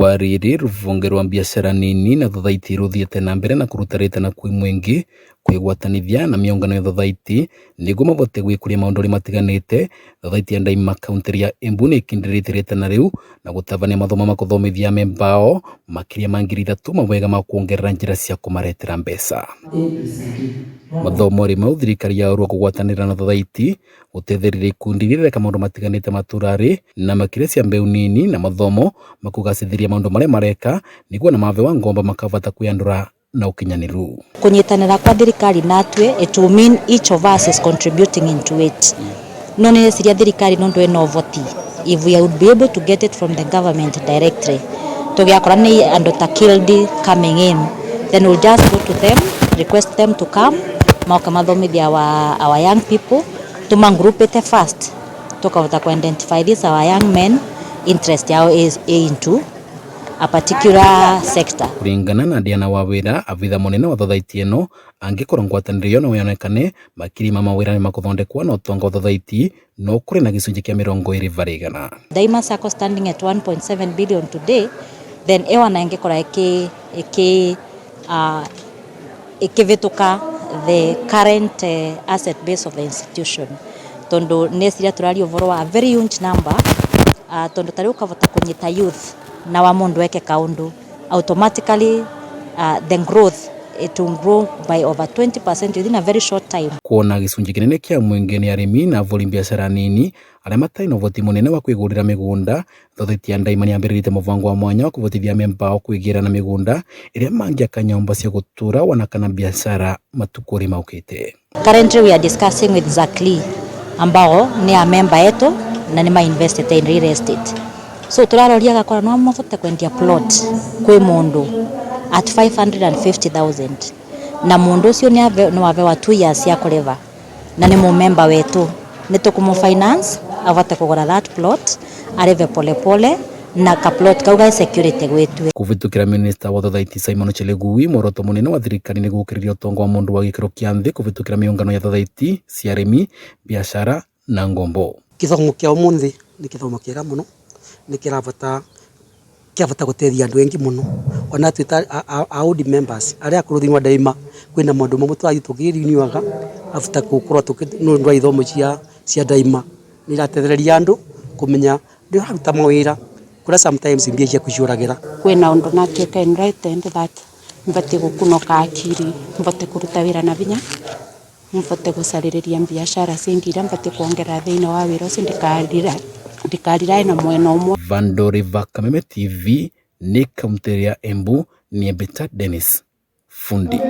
Wa rĩrĩ, rũhonge rwa biacara nini na thothaiti rũthiĩte na mbere na kũruta rĩtana kwĩ mũingĩ kwĩgwatanithia na mĩũngano ya thothaiti nĩguo mabote gwĩkũria maũndũ marĩa matiganĩte. Thothaiti ya Daima kaũntĩ ya Embu nĩ ĩkindĩrĩte rĩtana rĩu na gũtabania mathomo ma kũthomithia amemba ao makĩria ma 3,000 mawega ma kuongerera njĩra cia kũmaretera mbeca. Mathomo mau thirikari ya Arua kũgwatanĩra na thothaiti gũteithĩrĩria ikundi iria ireka maũndũ matiganĩte matũra-rĩ na makĩria cia mbeũ nini na mathomo makũgacĩrithia maũndũ marĩa mareka nĩguo na mabewa ngombo makavota kwĩandũra na ũkinyanĩru. Kunyitanĩra kwa thirikari natwe, it will mean each of us is contributing into it. No nĩreciria thirikari nondu ĩna ũhoti, if we would be able to get it from the government directly, tũgĩakora nĩ andũ ta Kildi coming in, then we'll just go to them, request them to come moka mathomithia our young people, tumangrupĩte first, tukahota ku identify this our young men, interest yao is into a particular sector. Kũringana na Diana Wawira, abitha mũnene wa thothaiti ĩno, angĩkorwo ngwatanĩro ĩyo no yonekane, makiri ma mawĩra nĩmakũthondekwo na ũtonga wa thothaiti no ũkũre na gĩcunjĩ kĩa 20%. Daima Sacco standing at 1.7 billion today, then ĩwana ĩngĩkora ĩkĩ ĩkĩvĩtũka the current asset base of the institution, tondu nĩciria tũraria ũhoro wa a very huge number, tondu tarĩu ũkavota kũnyita youth na wa mundu eke kaundu, automatically the growth, it will grow by over 20% within a very short time. Kuona gĩcunjĩ kĩnene kĩa mũingĩ nĩ arĩmi na avũri biacara nini arĩa matarĩ na ũhoti mũnene wa kwĩgũrĩra mĩgũnda, thothaiti ya Daima nĩyambĩrĩrĩte mũbango wa mwanya wa kũhotithia amemba ao kwĩgĩra na mĩgũnda ĩrĩa mangĩaka nyũmba cia gũtũra wana kana biacara matukũ-rĩ maũkĩte. Currently we are discussing with Zakli, ambao ni a member yetu na nĩ ma invested in real estate. So tũraroria gakora no mabote kwendia plot kwĩ mũndũ at 550,000, na mũndũ ũcio nĩ wabewa 2 years ya kũrĩva, na nĩ mũmemba wetu, nĩ tũkũmũ finance avote kũgũra that plot, arĩve polepole na ka plot kau ga security gwĩtue. Kũvĩtũkĩra minista wa thothaiti Simon Chelugui, muoroto mũnene wa thirikari nĩ gũkĩrĩria ũtonga wa mũndũ wa gĩkĩro kĩa nthĩ kũvĩtũkĩra mĩũngano ya thothaiti cia arĩmi, biacara na ngombo. Gĩthomo kĩa ũmũthĩ nĩ gĩthomo kĩega mũno, nĩ kĩravota kĩavota gũteithia andũ aingĩ mũno, ona twĩ ta a old members arĩa akũrũ thĩinĩ wa Daima, kwĩna maũndũ mamwe tũrathiĩ tũkĩrinyuaga after gũkorwo nĩ ũndũ wa ithomo cia Daima. Nĩ irateithĩrĩria andũ kũmenya rĩrĩa ũraruta mawĩra kũrĩa sometimes mbia ciaku ciũragĩra. Kwĩna ũndũ natuĩka enlightened that mbatiĩ gũkunoka akiri, mbote kũruta wĩra na vinya, mbote gũcarĩrĩria biacara cingi iria mbatiĩ kuongerera thĩinĩ wa wĩra ũcio, ndikarirae na mwena ũmwe. Vandori va Kameme TV nĩ kaũntĩ ya Embu, Niembeta Dennis Fundi.